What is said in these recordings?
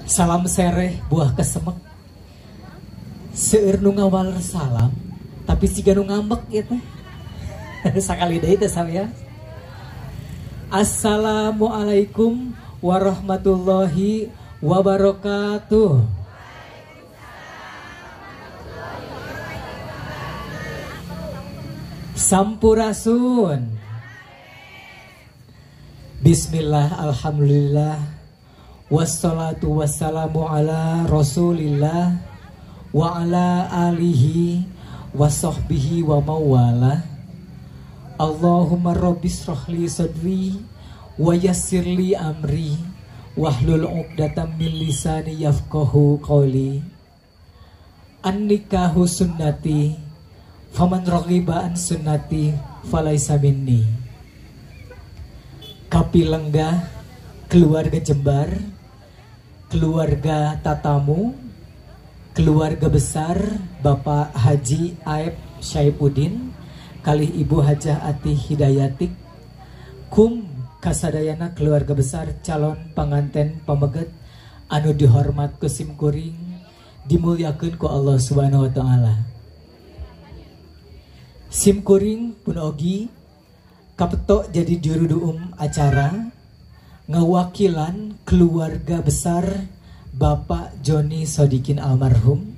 Salam sereh buah kesemek. Seueur nu ngawaler salam, tapi siga nu ngambek ieu teh. Sakali deui teh samia. Assalamualaikum warahmatullahi wabarakatuh. Sampurasun. Bismillah, alhamdulillah, wassalatu wassalamu ala rasulillah wa ala alihi wa sahbihi wa mawalah. Allahumma rabbishrah li sadri wa yassir li amri wahlul 'uqdatam min lisani yafqahu qawli. An-nikahu sunnati faman raghiba an sunnati falaisa minni. Kapilenggah keluarga Jembar, keluarga Tatamu, keluarga besar Bapak Haji Aep Syaipudin kalih Ibu Hajah Ati Hidayatik, kum kasadayana keluarga besar calon panganten pameget anu dihormat ku simkuring, dimuliakeun ku Allah Subhanahu wa taala. Simkuring pun ogi kapetok jadi juru duum acara ngawakilan keluarga besar Bapak Joni Sodikin almarhum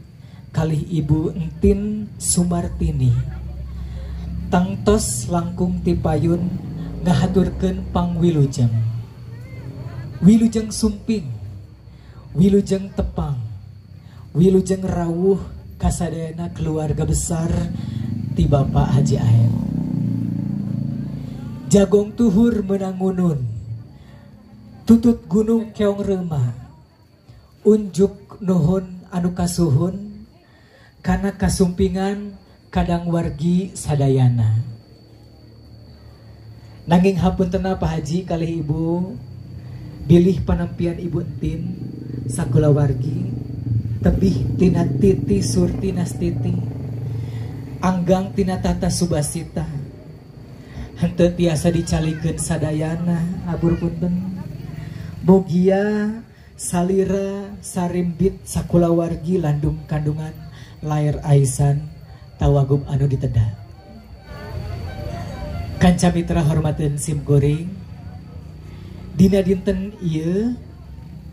kalih Ibu Entin Sumartini. Tangtos langkung tipayun ngahaturkeun pangwilujeng. Wilujeng sumping, wilujeng tepang, wilujeng rawuh kasadayana keluarga besar ti Bapak Haji Aep. Jagong tuhur menangunun, tutut gunung keong reuma, unjuk nuhun anu kasuhun, kana kasumpingan kadang wargi sadayana. Nanging hapuntena Pak Haji kalih Ibu, bilih panampian Ibu Entin sakulawargi tebih tina titi surti nastiti, anggang tina tata subasita, henteu tiasa dicalikeun sadayana abur punten. Bogia salira sarimbit sakulawargi landung kandungan lair aisan tawagub anu diteda. Kanca mitra hormateun simkuring, dina dinten ieu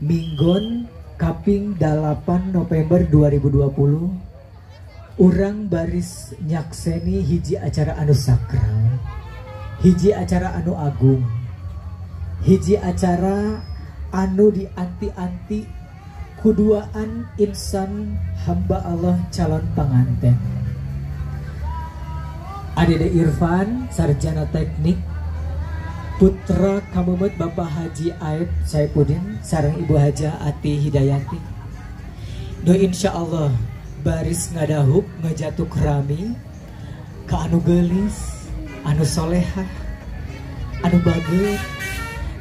minggon kaping 8 November 2020 urang baris nyakseni hiji acara anu sakral, hiji acara anu agung, hiji acara anu dianti-anti kuduaan insan hamba Allah calon panganten. Adede Irfan, sarjana teknik, putra kamemet Bapak Haji Aep Syaipudin sareng Ibu Hajah Ati Hidayati. Do insya Allah baris ngadahub ngejatuk rami ka anu geulis, anu solehah, anu bager,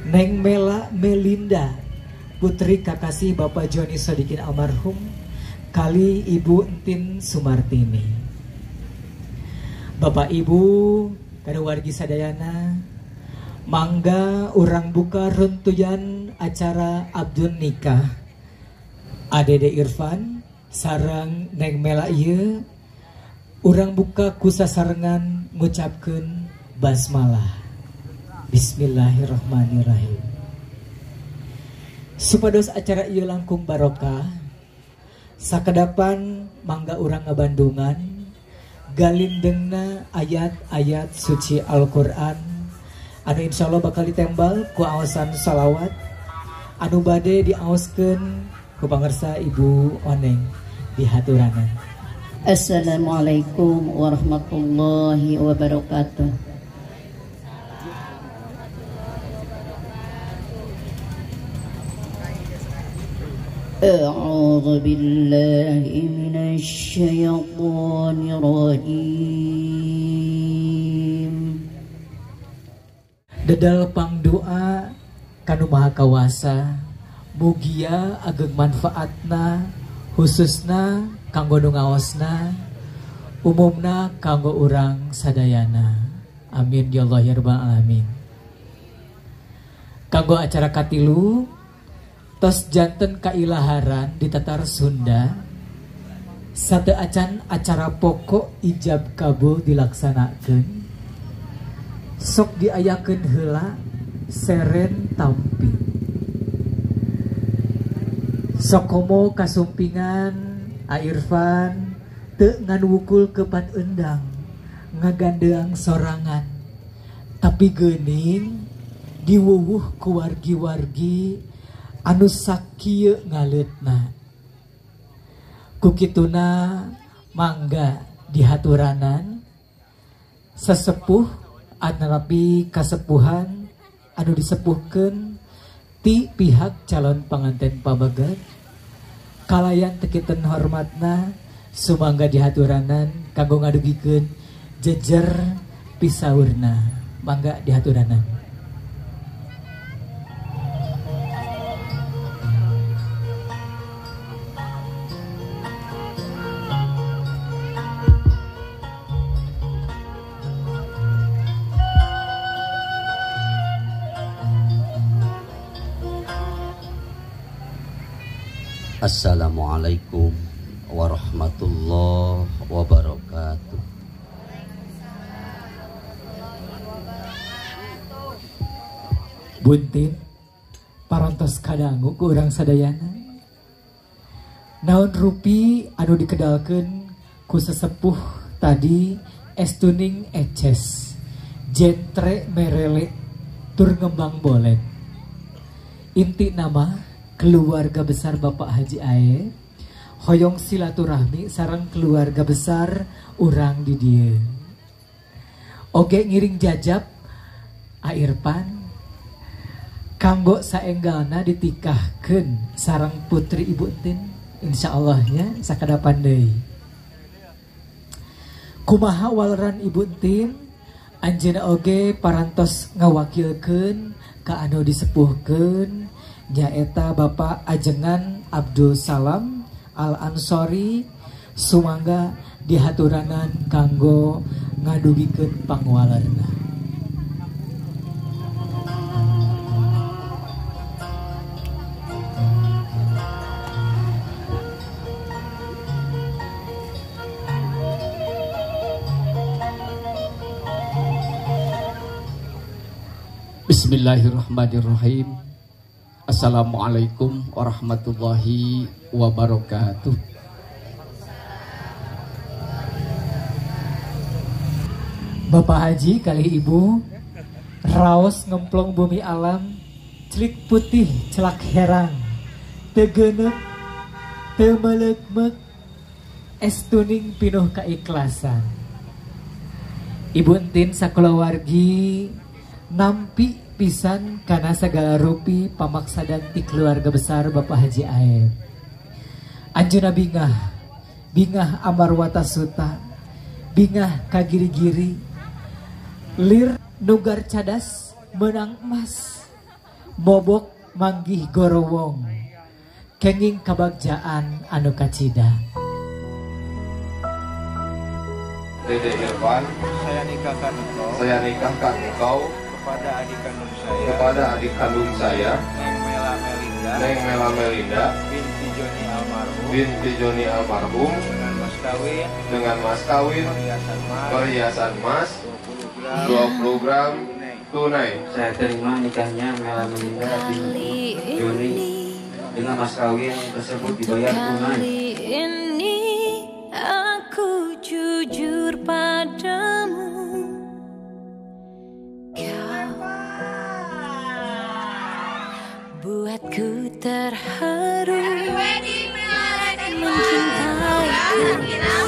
Neng Mela Melinda, putri kakasih Bapak Joni Sodikin almarhum kali Ibu Entin Sumartini. Bapak Ibu kaduwargi sadayana, mangga urang buka runtuyan acara Abdun Nikah Adede Irfan sareng Neng Mela ieu urang buka ku sasarengan ngucapkeun basmalah. Bismillahirrahmanirrahim. Supados acara ieu langkung barokah, sakedapan mangga urang ngabandungan galindengna ayat-ayat suci Al-Qur'an anu insyaallah bakal ditembal ku aosan salawat anu bade diaoskeun ku pangersa Ibu Oneng di haturanan. Assalamualaikum warahmatullahi wabarakatuh. A'udzu billahi minasy syaithanir rajim. Dedal pangdoa kanu Maha Kawasa, mugia ageng manfaatna khususna kanggo nu ngaosna, umumna kanggo urang sadayana. Amin ya Allah ya rabbal alamin. Kanggo acara katilu Tos janten kailaharan di Tatar Sunda sate acan acara pokok ijab kabul dilaksanakeun sok diayakeun heula seren tampi. Sokomo kasumpingan A Irfan teu ngan wukul kepat endang ngagandeang sorangan tapi geuning diwuwuh ku wargi-wargi anu sakieu ngaleutna. Ku kituna mangga dihaturanan sesepuh atanapi kasepuhan anu disepuhkeun ti pihak calon panganten pameget kalayan tekiten hormatna sumangga dihaturanan kanggo ngadugikeun jejer pisaurna. Mangga dihaturanan. Assalamualaikum warahmatullahi wabarakatuh. Buntin parantos kadangu ku urang sadayana. Naon rupi anu dikedalkeun ku sesepuh tadi estuning eces jentre merele tur ngembang bolet. Inti nama keluarga besar Bapak Haji Ae hoyong silaturahmi sareng keluarga besar urang di dieu. Oge ngiring jajab A Irfan kanggo saenggalna ditikahkeun sareng putri Ibu Entin insyaallah nya sakadapan deui. Kumaha waleran Ibu Entin anjeunna oge parantos ngawakilkeun ka anu disepuhkeun nyaeta Bapak Ajengan Abdul Salam Al Ansori sumangga dihaturanan kanggo ngadugikeun pangwalerna. Bismillahirrahmanirrahim. Assalamualaikum warahmatullahi wabarakatuh. Bapak Haji kali Ibu raos ngemplong bumi alam celik putih celak herang tegenek temelekmek estuning pinuh keikhlasan. Ibu Entin sakulawargi nampi pisan karena segala rupi pamaksadan ti keluarga besar Bapak Haji Aep. Anjeunna bingah, bingah amarwata suta, bingah kagiri-giri, lir nugar cadas menang emas, mobok manggih gorowong, kenging kabagjaan anu kacida. Dede Irfan, saya nikahkan engkau kepada adik kandung saya, kepada adik kandung saya, Neng Mela Melinda, Neng Mela Melinda binti Joni almarhum, binti Joni almarhum, dengan mas kawin, perhiasan emas 20 gram tunai. Saya terima nikahnya Mela Melinda binti Joni dengan mas kawin tersebut dibayar tunai. Kali ini aku jujur padamu. Buatku terharu, mencintaiku.